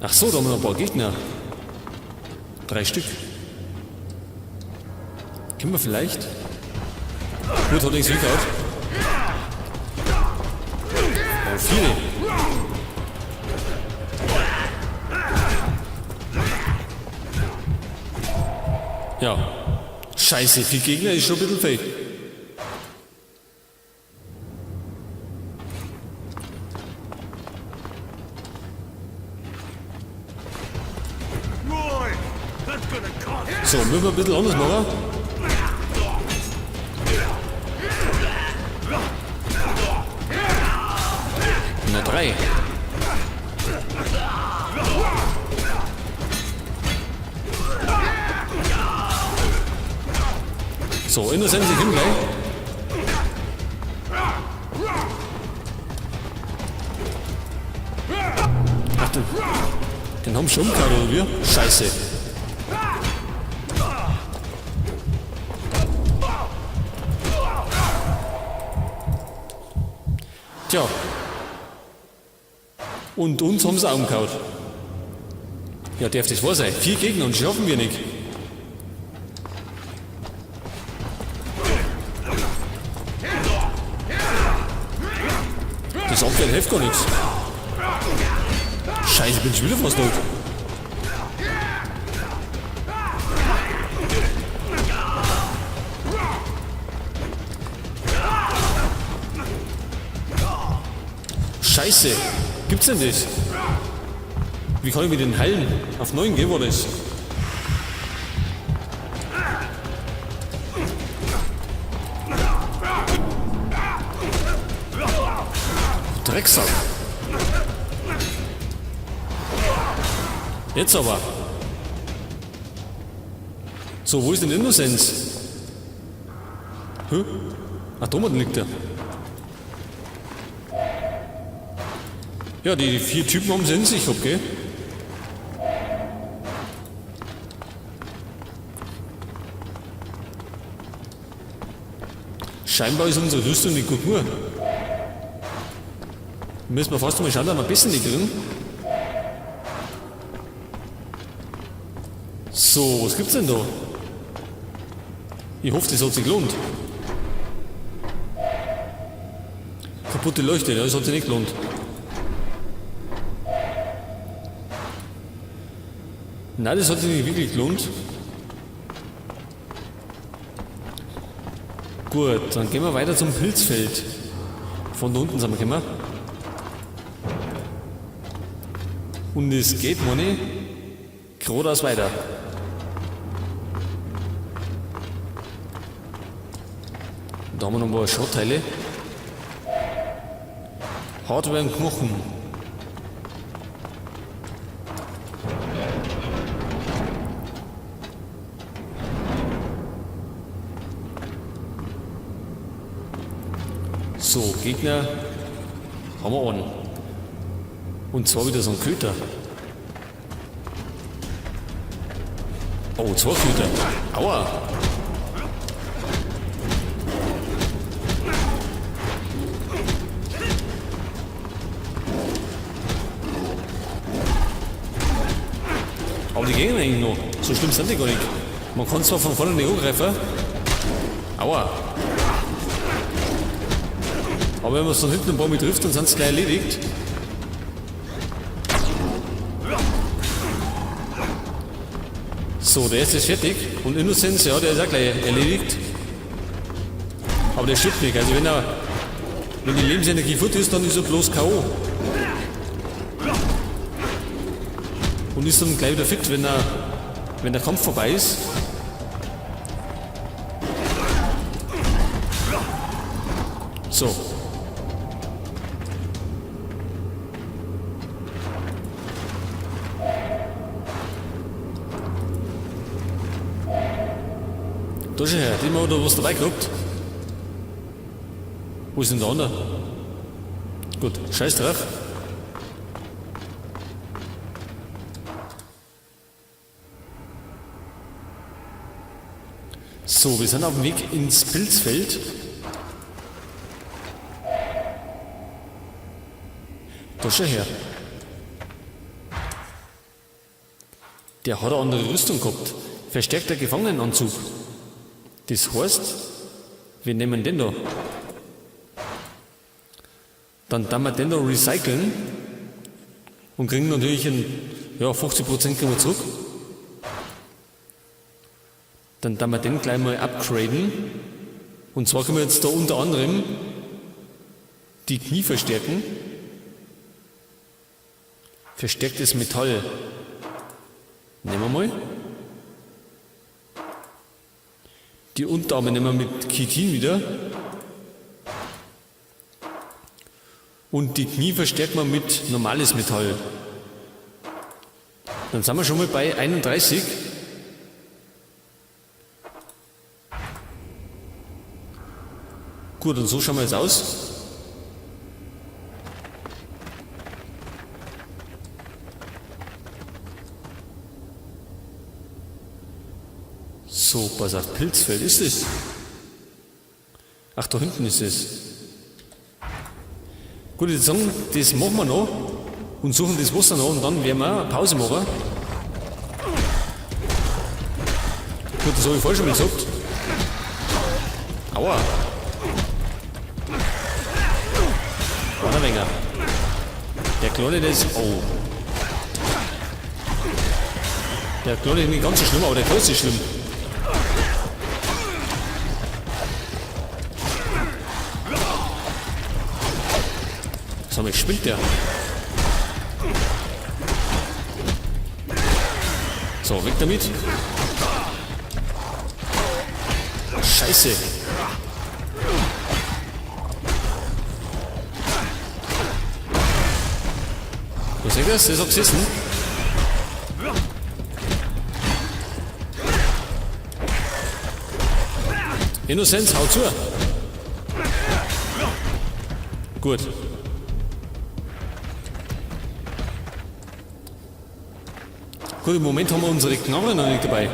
Ach so, da haben wir noch ein paar Gegner. 3 Stück. Können wir vielleicht? Gut, hat nichts hingehauen. Oh, viele. Ja. Scheiße, 4 Gegner ist schon ein bisschen fake. So, müssen wir ein bisschen anders machen. Na, 3. So, Innozenz, ich hin gleich. Ach, den haben sie schon umgehauen, oder wie? Scheiße. Tja. Und uns haben sie auch umgehauen. Ja, darf das wahr sein? 4 Gegner und schaffen wir nicht. Das Abwehren hilft gar nichts. Scheiße, ich bin schon wieder fast tot. Scheiße, gibt's denn das? Wie kann ich mich denn heilen? Auf 9 gehen wir das. Drecksack. Jetzt aber. So, wo ist denn Innozenz? Hä? Ach, da unten liegt er. Ja, die 4 Typen haben sie in sich, okay. Scheinbar ist unsere Rüstung nicht gut genug. Müssen wir fast mal schauen, dass wir ein bisschen nicht kriegen. So, was gibt's denn da? Ich hoffe, das hat sich gelohnt. Kaputte Leuchte, das hat sich nicht gelohnt. Nein, das hat sich nicht wirklich gelohnt. Gut, dann gehen wir weiter zum Pilzfeld. Von da unten sind wir gekommen. Und es geht, meine ich, geradeaus weiter. Da haben wir noch ein paar Schrottteile. Hardware und Knochen. So, Gegner haben wir einen. Und zwar wieder so ein Köter. Oh, 2 Köter. Aua. Aber die gehen eigentlich noch. So schlimm sind die gar nicht. Man kann zwar von vorne nicht angreifen. Aua. Aber wenn man es von hinten ein paar Mal trifft, dann sind sie gleich erledigt. So, der erste ist fertig. Und Innozenz, ja, der ist auch gleich erledigt. Aber der stirbt nicht. Also wenn die Lebensenergie fort ist, dann ist er bloß K O. Und ist dann gleich wieder fit, wenn der Kampf vorbei ist. So. Da schau her, die haben da was dabei gehabt. Wo ist denn der andere? Gut, scheiß drauf. So, wir sind auf dem Weg ins Pilzfeld. Da schau her. Der hat eine andere Rüstung gehabt. Verstärkter Gefangenenanzug. Das heißt, wir nehmen den da. Dann tun wir den da recyceln und kriegen natürlich ein, ja, 50% kriegen wir zurück. Dann tun wir den gleich mal upgraden. Und zwar können wir jetzt da unter anderem die Knie verstärken. Verstärktes Metall. Nehmen wir mal. Die Unterarme nehmen wir mit Chitin wieder. Und die Knie verstärken wir mit normales Metall. Dann sind wir schon mal bei 31. Gut, und so schauen wir jetzt aus. So, pass auf, Pilzfeld ist es. Ach, da hinten ist es. Gut, ich würde sagen, das machen wir noch und suchen das Wasser noch und dann werden wir eine Pause machen. Gut, das habe ich vorher schon mal gesagt. Aua. War ein wenig. Der Kleine, der ist... Oh. Der Kleine ist nicht ganz so schlimm, aber der Große ist schlimm. Sag mal, spinnt der? So, weg damit. Scheiße. Was ist das? Der ist auch gesessen. Innozenz, hau zu. Gut. Gut, im Moment haben wir unsere Knarre noch nicht dabei.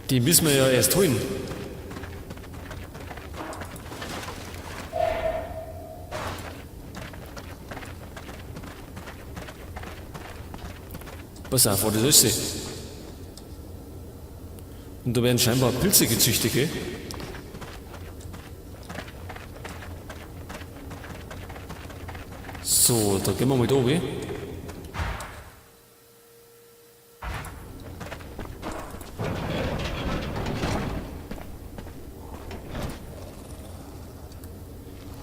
Die müssen wir ja erst holen. Pass auf, wo das ist sie. Und da werden scheinbar Pilze gezüchtet, gell? So, da gehen wir mal da oben.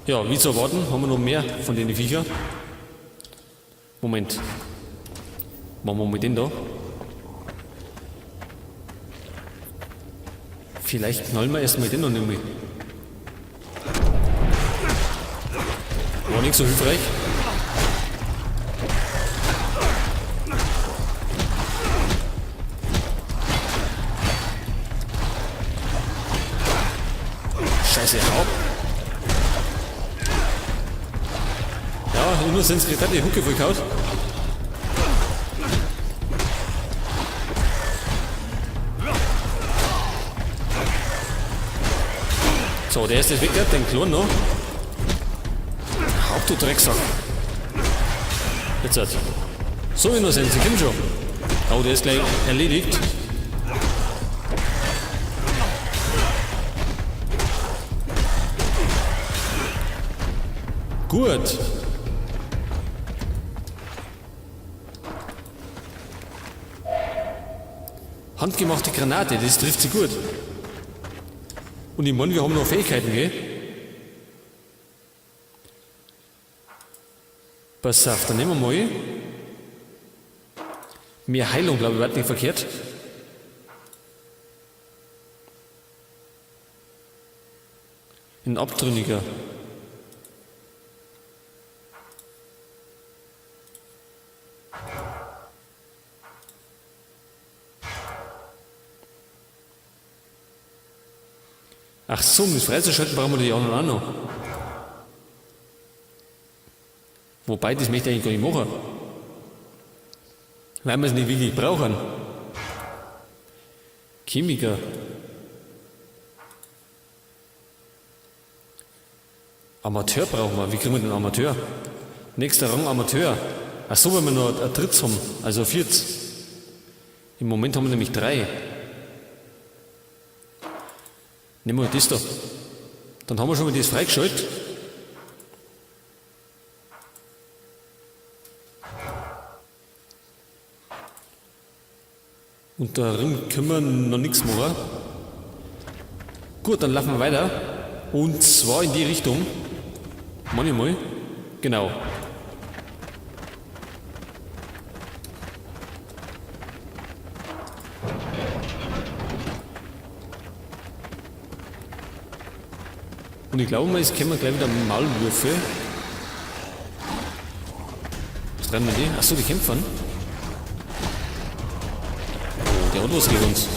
Ja, wie zu erwarten, haben wir noch mehr von den Viecher. Moment. Machen wir mit den da. Vielleicht knallen wir erstmal den noch nicht mehr. War nicht so hilfreich. Scheiße, hau ab. Ja, Innozenz kriegt halt die Hucke voll gehauen. So, der ist jetzt weg, den Klon noch. Haupt, du Drecksack. Jetzt halt. So, Innozenz, ich komm schon. Oh, der ist gleich erledigt. Gut. Handgemachte Granate, das trifft sie gut. Und ich meine, wir haben noch Fähigkeiten, gell? Pass auf, dann nehmen wir mal. Mehr Heilung, glaube ich, wird nicht verkehrt. Ein Abtrünniger. Ach so, um das freizuschalten brauchen wir die anderen auch noch. Wobei, das möchte ich eigentlich gar nicht machen. Weil wir es nicht wirklich brauchen. Chemiker. Amateur brauchen wir. Wie kriegen wir den Amateur? Nächster Rang Amateur. Ach so, weil wir noch ein drittes haben. Also ein viertes. Im Moment haben wir nämlich 3. Nehmen wir das da. Dann haben wir schon mal das freigeschaltet. Und darin können wir noch nichts machen. Gut, dann laufen wir weiter. Und zwar in die Richtung. Manchmal. Genau. Und ich glaube mal, es kommen gleich wieder Maulwürfe. Was treiben wir die? Achso, die kämpfen. Oh, der hat was gegen uns.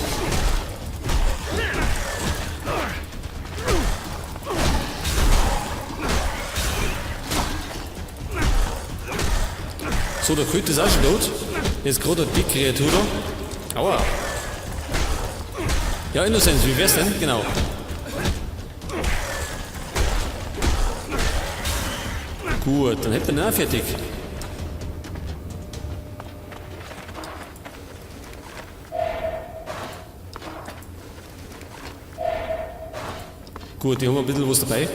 So, der Köter ist auch schon tot. Jetzt gerade die Kreatur da. Aua. Ja, Innocenz, wie wär's denn? Genau. Gut, dann hätten wir ihn auch fertig. Gut, die haben ein bisschen was dabei.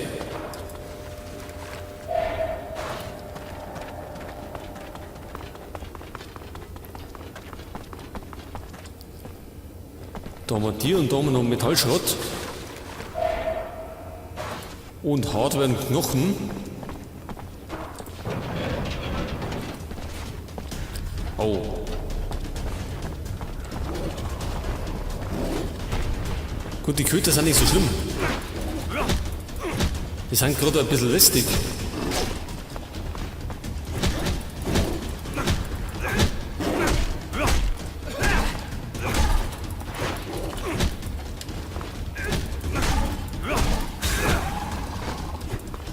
Da haben wir die und da haben wir noch Metallschrott. Und Hardware und Knochen. Oh. Gut, die Köter sind nicht so schlimm. Die sind gerade ein bisschen lästig.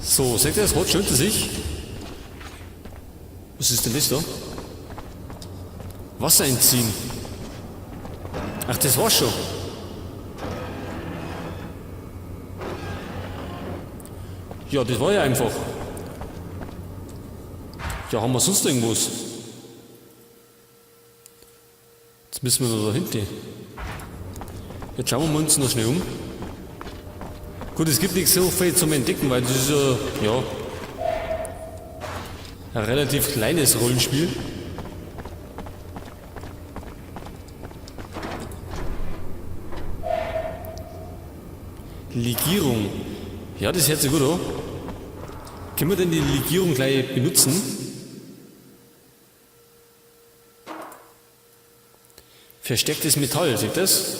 So, seht ihr, das hat schön sich. Was ist denn das da? Wasser entziehen. Ach, das war's schon. Ja, das war ja einfach. Ja, haben wir sonst irgendwas? Jetzt müssen wir noch da hinten. Jetzt schauen wir uns noch schnell um. Gut, es gibt nicht so viel zum Entdecken, weil das ist ja, ein relativ kleines Rollenspiel. Legierung. Ja, das hört sich gut an. Können wir denn die Legierung gleich benutzen? Verstecktes Metall, seht ihr das?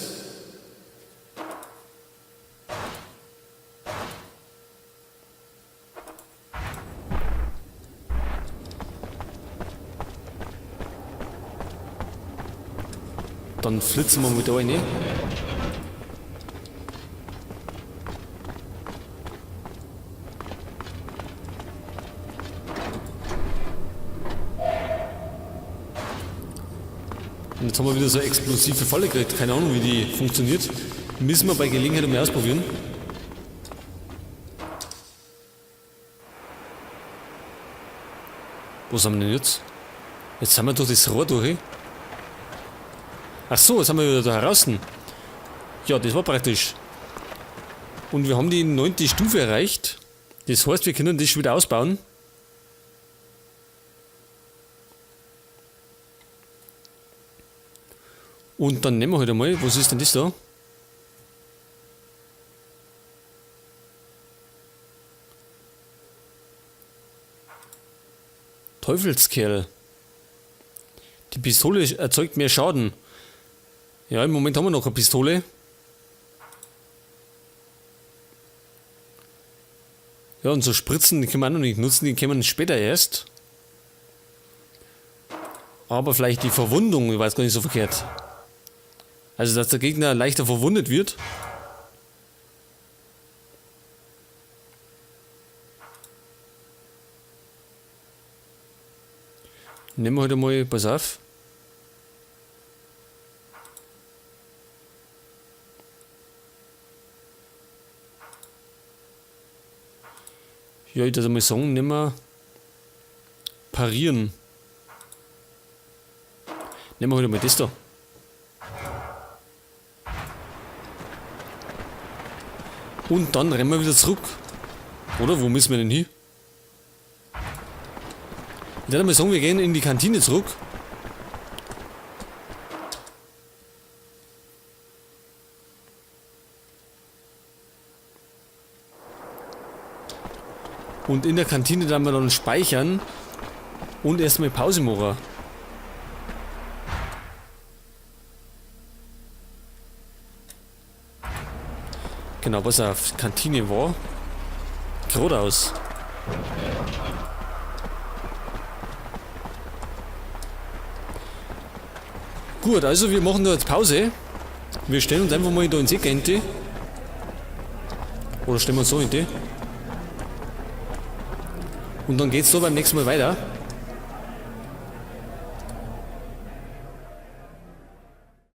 Dann flitzen wir mit da rein. Und jetzt haben wir wieder so eine explosive Falle gekriegt. Keine Ahnung, wie die funktioniert. Müssen wir bei Gelegenheit mal ausprobieren. Wo sind wir denn jetzt? Jetzt sind wir durch das Rohr durch. Ach so, jetzt sind wir wieder da draußen. Ja, das war praktisch. Und wir haben die 9. Stufe erreicht. Das heißt, wir können das schon wieder ausbauen. Und dann nehmen wir halt einmal, was ist denn das da? Teufelskerl. Die Pistole erzeugt mehr Schaden. Ja, im Moment haben wir noch eine Pistole. Ja, und so Spritzen, die können wir auch noch nicht nutzen, die können wir später erst. Aber vielleicht die Verwundung, ich weiß gar nicht so verkehrt. Also, dass der Gegner leichter verwundet wird. Nehmen wir heute mal, pass auf. Ja, ich würde mal sagen, nehmen wir parieren. Nehmen wir halt mal das da. Und dann rennen wir wieder zurück. Oder? Wo müssen wir denn hin? Ich würde mal sagen, wir gehen in die Kantine zurück. Und in der Kantine dann wir dann speichern und erstmal Pause machen. Genau, was auf Kantine war. Geradeaus. Gut, also wir machen da jetzt Pause. Wir stellen uns einfach mal da ins Eck hin. Oder stellen wir uns so hin. Und dann geht's da beim nächsten Mal weiter.